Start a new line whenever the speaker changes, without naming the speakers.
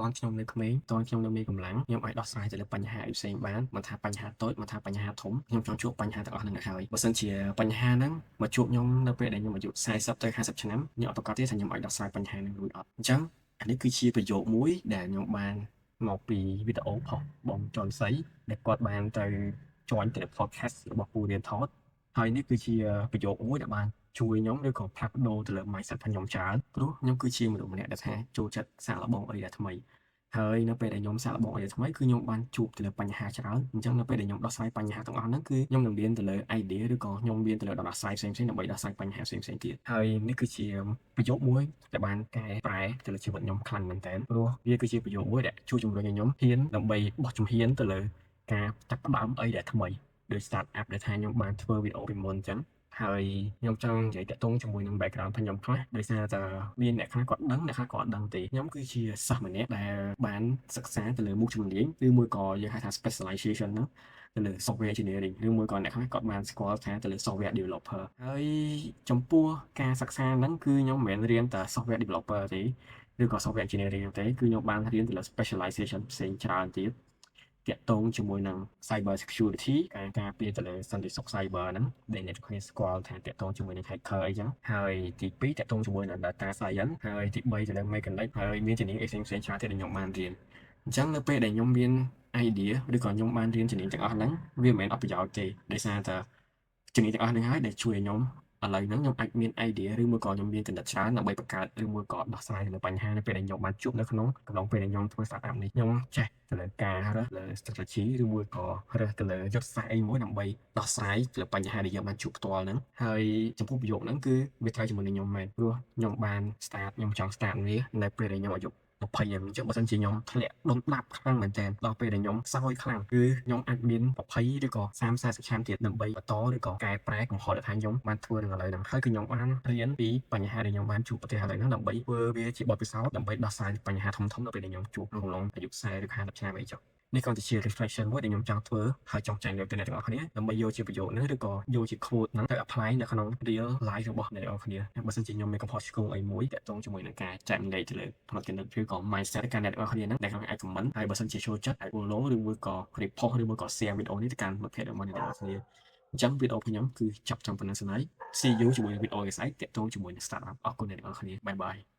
តន់ខ្ញុំនៅក្មេងតន់ខ្ញុំនៅមានកម្លាំងខ្ញុំអាចដោះស្រាយទៅលើបញ្ហាអីផ្សេងបានមិនថាបញ្ហាតូចមិនថាបញ្ហាធំខ្ញុំចង់ជួបបញ្ហាទាំងអស់ហ្នឹងឲ្យហើយបើសិនជាបញ្ហាហ្នឹងមកជួបខ្ញុំនៅពេលដែលខ្ញុំអាយុ40ទៅ50ឆ្នាំខ្ញុំអត់ប្រកាសទេថាខ្ញុំអាចដោះស្រាយបញ្ហាហ្នឹងរួចអត់អញ្ចឹងអានេះគឺជាប្រយោគមួយដែលខ្ញុំបានមកពីវីដេអូផុសបងចនសីដែលគាត់បានទៅ join ទៅ podcast របស់ពូរៀនថតហើយនេះគឺជាប្រយោគមួយដែលបានជួយខ្ញុំឬក៏ផ្លាស់ប្ដូរទៅលើ mindset របស់ខ្ញុំច្រើនព្រោះខ្ញុំគឺជាមនុស្សម្នាក់ដែលថាចូលចិត្តសាកល្បងអីដែលថ្មីហើយនៅពេលដែលខ្ញុំសាកល្បងអីដែលថ្មីគឺខ្ញុំបានជួបទៅលើបញ្ហាច្រើនអញ្ចឹងនៅពេលដែលខ្ញុំដោះស្រាយបញ្ហាទាំងអស់ហ្នឹងគឺខ្ញុំនឹងមានទៅលើ idea ឬក៏ខ្ញុំមានទៅលើដំណោះស្រាយផ្សេងៗដើម្បីដោះស្រាយបញ្ហាផ្សេងៗទៀតហើយនេះគឺជាប្រយោគមួយដែលបានកែប្រែទៅលើជីវិតខ្ញុំខ្លាំងមែនទែនព្រោះវាគឺជាប្រយោគមួយដែលជួយជំរុញឲ្យខ្ញុំហ៊ានដើម្បីបោះជំហានទៅលើការចាប់ផ្ដើមអីដែលថ្មីដូច start up ដែលថាខ្ញុំបានធ្វើវីដេអូពីមុនអញ្ចឹងហើយខ្ញុំចង់និយាយតាក់ទងជាមួយនឹង background របស់ខ្ញុំខ្លះដោយសារតែមានអ្នកខ្លះគាត់ដឹងអ្នកខ្លះគាត់អត់ដឹងទេខ្ញុំគឺជាសិស្សម្នាក់ដែលបានសិក្សាទៅលើមុខជំនាញឬមួយក៏យើងហៅថា specialization ហ្នឹងទៅលើ software engineering ឬមួយក៏អ្នកខ្លះគាត់បានស្គាល់ថាទៅលើ software developer ហើយចំពោះការសិក្សាហ្នឹងគឺខ្ញុំមិនមែនរៀនតែ software developer ទេឬក៏ software engineering ទេគឺខ្ញុំបានរៀនទៅលើ specialization ផ្សេងច្រើនទៀតតាក់ទងជាមួយនឹង cyber security ការការពារទៅលើសន្តិសុខ cyber ហ្នឹងដែលអ្នកគ្នាស្គាល់ថាតាក់ទងជាមួយនឹង hacker អីចឹងហើយទី2តាក់ទងជាមួយនឹង data science ហើយទី3ទៅលើ mechanic ហើយមានជំនាញអីផ្សេងផ្សេងច្រើនទៀតដែលខ្ញុំបានរៀនអញ្ចឹងនៅពេលដែលខ្ញុំមាន idea ឬក៏ខ្ញុំបានរៀនជំនាញទាំងអស់ហ្នឹងវាមិនមែនអត់ប្រយោជន៍ទេដោយសារតែជំនាញទាំងអស់ហ្នឹងហើយដែលជួយឲ្យខ្ញុំឥឡូវហ្នឹងខ្ញុំអាចមាន idea ឬមួយក៏ខ្ញុំមានគំនិតច្រើនដើម្បីបង្កើតឬមួយក៏ដោះស្រាយទៅលើបញ្ហានៅពេលដែលខ្ញុំបានជួបនៅក្នុងកំឡុងពេលដែលខ្ញុំធ្វើ startup នេះខ្ញុំចេះទៅលើការរើសលើ strategy ឬមួយក៏រើសទៅលើយុទ្ធសាស្ត្រអីមួយដើម្បីដោះស្រាយទៅលើបញ្ហាដែលយើងបានជួបផ្ទាល់ហ្នឹងហើយចំពោះប្រយោគហ្នឹងគឺវាត្រូវជាមួយនឹងខ្ញុំមែនព្រោះខ្ញុំបាន start ខ្ញុំចង់ start វានៅពេលដែលខ្ញុំអាយុ20យ៉ាងអញ្ចឹងបើសិនជាខ្ញុំធ្លាក់ដុនដាបខ្លាំងមែនទែនដល់ពេលដែលខ្ញុំខ្សោយខ្លាំងគឺខ្ញុំអាចមាន20ឬក៏30 40ឆ្នាំទៀតដើម្បីបន្តឬក៏កែប្រែកំហុសដែលថាខ្ញុំបានធ្វើនៅឥឡូវហ្នឹងហើយគឺខ្ញុំបានរៀនពីបញ្ហាដែលខ្ញុំបានជួបប្រទះឥឡូវហ្នឹងដើម្បីធ្វើវាជាបទពិសោធន៍ដើម្បីដោះស្រាយបញ្ហាធំៗនៅពេលដែលខ្ញុំជួបក្នុងកំឡុងអាយុ40ឬ50ឆ្នាំអីចុះនេះគ្រាន់តែជា reflection មួយដែលខ្ញុំចង់ធ្វើហើយចង់ចែករំលែកទៅអ្នកទាំងអស់គ្នាដើម្បីយកជាប្រយោជន៍ហ្នឹងឬក៏យកជា quote ហ្នឹងទៅ apply នៅក្នុង real life របស់អ្នកទាំងអស់គ្នាបើសិនជាខ្ញុំមានកំហុសឆ្គងអីមួយតាក់ទងជាមួយនឹងការចែករំលែកទៅលើផ្នត់គំនិតឬក៏ mindset ការអ្នកទាំងអស់គ្នាហ្នឹងដែលខ្ញុំអាច comment ហើយបើសិនជាចូលចិត្តអាច follow ឬមួយក៏ repost ឬមួយក៏ share វីដេអូនេះទៅកាន់មិត្តភ័ក្តិរបស់អ្នកទាំងអស់គ្នាអញ្ចឹងវីដេអូខ្ញុំគឺចាប់ចំប៉ុណ្ណឹងសិនហើយ see you ជាមួយនឹងវីដេអូឯស្អែកតាក់ទងជាមួយនឹង startup អរគុណអ្នកទាំងអស់គ្នា bye bye.